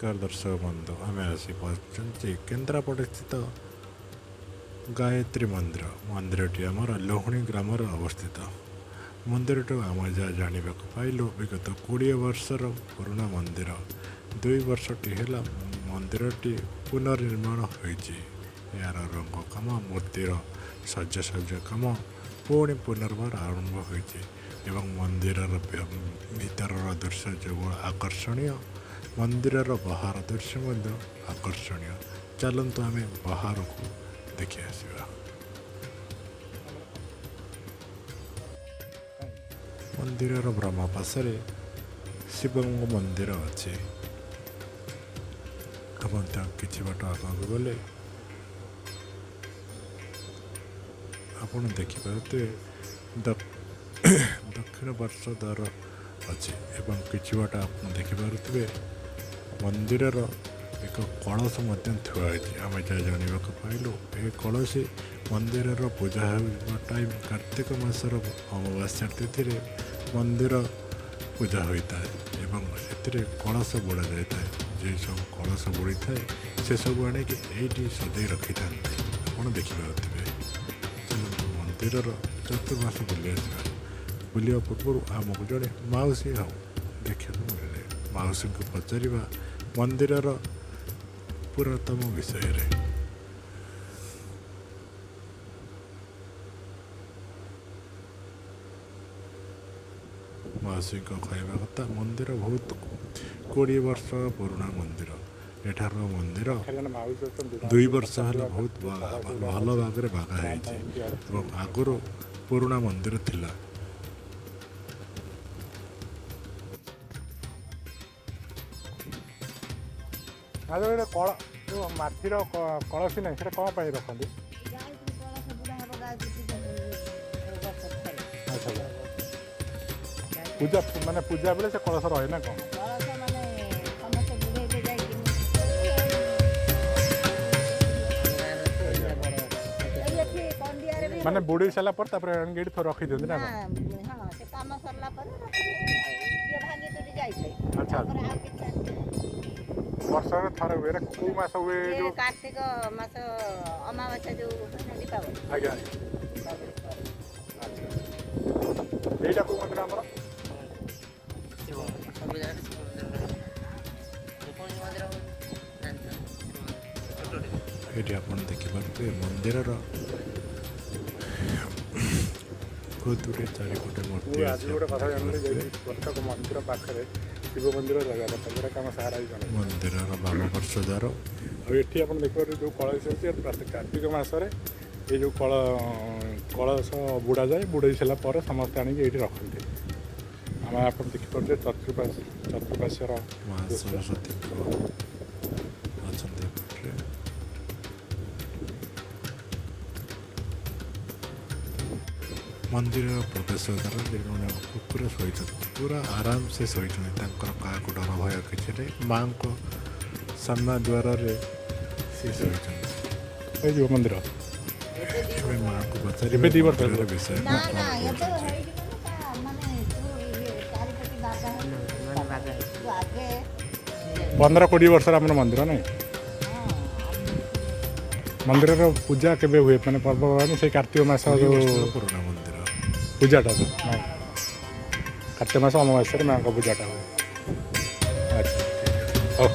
ନମସ୍କାର ଦର୍ଶକ ବନ୍ଧୁ, ଆମେ ଆସି ପହଞ୍ଚିଛନ୍ତି କେନ୍ଦ୍ରାପଡ଼ା ସ୍ଥିତ ଗାୟତ୍ରୀ ମନ୍ଦିର। ମନ୍ଦିରଟି ଆମର ଲହୁଣୀ ଗ୍ରାମରେ ଅବସ୍ଥିତ। ମନ୍ଦିରଠୁ ଆମେ ଯାହା ଜାଣିବାକୁ ପାଇଲୁ, ବିଗତ 20 ବର୍ଷର ପୁରୁଣା ମନ୍ଦିର। 2 ବର୍ଷଟି ହେଲା ମନ୍ଦିରଟି ପୁନର୍ନିର୍ମାଣ ହୋଇଛି। ଏହାର ରଙ୍ଗ କାମ, ମୂର୍ତ୍ତିର ସାଜସଜ୍ଜା କାମ ପୁଣି ପୁନର୍ବାର ଆରମ୍ଭ ହୋଇଛି ଏବଂ ମନ୍ଦିରର ଭିତରର ଦୃଶ୍ୟ ଯେଭଳି ଆକର୍ଷଣୀୟ, ମନ୍ଦିରର ବାହାର ଦୃଶ୍ୟ ମଧ୍ୟ ଆକର୍ଷଣୀୟ। ଚାଲନ୍ତୁ ଆମେ ବାହାରକୁ ଦେଖି ଆସିବା। ମନ୍ଦିରର ବ୍ରହ୍ମ ପାଶରେ ଶିବଙ୍କ ମନ୍ଦିର ଅଛି। ଆପଣ କିଛି ବାଟ ଆଗକୁ ଗଲେ ଆପଣ ଦେଖିପାରୁଥିବେ ଦକ୍ଷିଣ ପାର୍ଶ୍ୱ ଦ୍ୱାର ଅଛି ଏବଂ କିଛି ବାଟ ଆପଣ ଦେଖିପାରୁଥିବେ ମନ୍ଦିରର ଏକ କଳସ ମଧ୍ୟ ଥୁଆ ହୋଇଛି। ଆମେ ଯାହା ଜାଣିବାକୁ ପାଇଲୁ, ଏ କଳସୀ ମନ୍ଦିରର ପୂଜା ହେବା ଟାଇମ୍ କାର୍ତ୍ତିକ ମାସର ଅମାବାସ୍ୟା ତିଥିରେ ମନ୍ଦିର ପୂଜା ହୋଇଥାଏ ଏବଂ ସେଥିରେ କଳସ ବୁଡ଼ା ଯାଇଥାଏ। ଯେଉଁ ସବୁ କଳସ ବୁଡ଼ିଥାଏ ସେସବୁ ଆଣିକି ଏଇଠି ସଜେଇ ରଖିଥାନ୍ତି, ଆପଣ ଦେଖିପାରୁଥିବେ। ଚାଲନ୍ତୁ ମନ୍ଦିରର ଚତୁର୍ମାସ ବୁଲି ଆସିବା। ବୁଲିବା ପୂର୍ବରୁ ଆମକୁ ଜଣେ ମାଉସୀ ଆଉ ଦେଖିବାକୁ ମିଳିଲେ। ମାଉସୀଙ୍କୁ ପଚାରିବା ମନ୍ଦିରର ପୁରାତନ ବିଷୟରେ। ମାଉସୀଙ୍କ କହିବା କଥା, ମନ୍ଦିର ବହୁତ 20 ବର୍ଷ ପୁରୁଣା ମନ୍ଦିର। ଏଠାର ମନ୍ଦିର 2 ବର୍ଷ ହେଲା ବହୁତ ଭଲ ଭାବରେ ବାଗା ହେଇଛି ଏବଂ ଆଗରୁ ପୁରୁଣା ମନ୍ଦିର ଥିଲା। ଏଇଟା କଳ ଯେଉଁ ମାଟିର କଳସୀ ନାହିଁ, ସେଇଟା କ'ଣ ପାଇଁ ରଖନ୍ତି? ଆଚ୍ଛା, ପୂଜା ମାନେ ପୂଜା ବେଳେ ସେ କଳସ ରହେ ନା କ'ଣ? ମାନେ ବୁଡ଼େଇ ସାରିଲା ପରେ ତାପରେ ଆଣିକି ଏଇଠି ରଖିଦିଅନ୍ତି ନା? ଆଚ୍ଛା, ବର୍ଷରେ ଥରେ ହୁଏ। କୋଉ ମାସ ହୁଏ? ଯୋଉ କାର୍ତ୍ତିକ ମାସ ଅମାବାସ୍ୟା, ଯୋଉ ଦୀପାବଳି। ଆଜ୍ଞା। ଆଚ୍ଛା, ଏଇଟା କୋଉ ମନ୍ଦିର ଆମର? ସବୁ ଜାଗାରେ ଶିବ ମନ୍ଦିର, ଯେକୌଣସି ମନ୍ଦିର ହଉ। ଏଇଠି ଆପଣ ଦେଖିପାରୁଥିବେ ମନ୍ଦିରର ବହୁତ ଗୁଡ଼ିଏ ଚାରିପଟେ ମୂର୍ତ୍ତି ମୁଁ ଆଜି ଅଛି। ଗୋଟେ ଆପଣ କଥା ଜାଣିଲି, ଦେଖିପାରୁଥିବେ ଯାଇକି ପ୍ରତ୍ୟେକ ମନ୍ଦିର ପାଖରେ ଶିବ ମନ୍ଦିର ରହିବା କଥା, ଯେଉଁଟାକି ଆମ ସାର୍ ଆଜି ଜଣେ ମନ୍ଦିରର ବାମ ପାର୍ଶ୍ୱ ଦ୍ୱାର। ଆଉ ଏଠି ଆପଣ ଦେଖିପାରୁଥିବେ ଯେଉଁ କଳସ ଅଛି, ପ୍ରତି କାର୍ତ୍ତିକ ମାସରେ ଏଇ ଯେଉଁ କଳସ ବୁଡ଼ାଯାଏ। ବୁଡ଼େଇ ସାରିଲା ପରେ ସମସ୍ତେ ଆଣିକି ଏଇଠି ରଖନ୍ତି। ଆମେ ଆପଣ ଦେଖିପାରୁଥିବେ ଚତୁଃପାର୍ଶ୍ୱର ମା ଦୃଶ୍ୟ। ସରସ୍ୱତୀଙ୍କ ଅଛନ୍ତି ଏପଟରେ। ମନ୍ଦିରର ପ୍ରବେଶ ଦ୍ୱାରରେ ଜଣେ କୁକୁର ଶୋଇଛନ୍ତି, ପୁରା ଆରାମସେ ଶୋଇଛନ୍ତି। ତାଙ୍କର କାହାକୁ ଡର ଭୟ କିଛି ନାହିଁ। ମାଙ୍କ ସାମ୍ନା ଦ୍ୱାରରେ ସେ ଶୋଇଛନ୍ତି। ହେଇଯିବ ମନ୍ଦିର ଏବେ ମାଙ୍କୁ ପଚାରିବା ଏବେ 2 ବର୍ଷ ମନ୍ଦିରର ହେବ। ବିଷୟରେ ନା କଣ ନା, ଏବେ କହୁଛନ୍ତି। ହେଇଯିବ ନା। ମାନେ ଚାରିପଟେ ବାଗା ମାନେ ବାଗା ହେଇଛି। ଆଗେ। 15-20 ବର୍ଷର ଆମର ମନ୍ଦିର ନାଇଁ? ହଁ। ମନ୍ଦିରର ପୂଜା କେବେ ହୁଏ, ମାନେ ପର୍ବପର୍ବାଣୀ? ସେଇ କାର୍ତ୍ତିକ ମାସ 20 ଯେଉଁ ବର୍ଷର ପୁରୁଣା ମନ୍ଦିର। ପୂଜାଟା ତ ନାଇଁ, କାର୍ତ୍ତିକ ମାସ ଅମାବାସ୍ୟାରେ ମାଆଙ୍କ ପୂଜାଟା ହୁଏ। ଆଚ୍ଛା, ଠିକ୍ ଅଛି, ହଉ।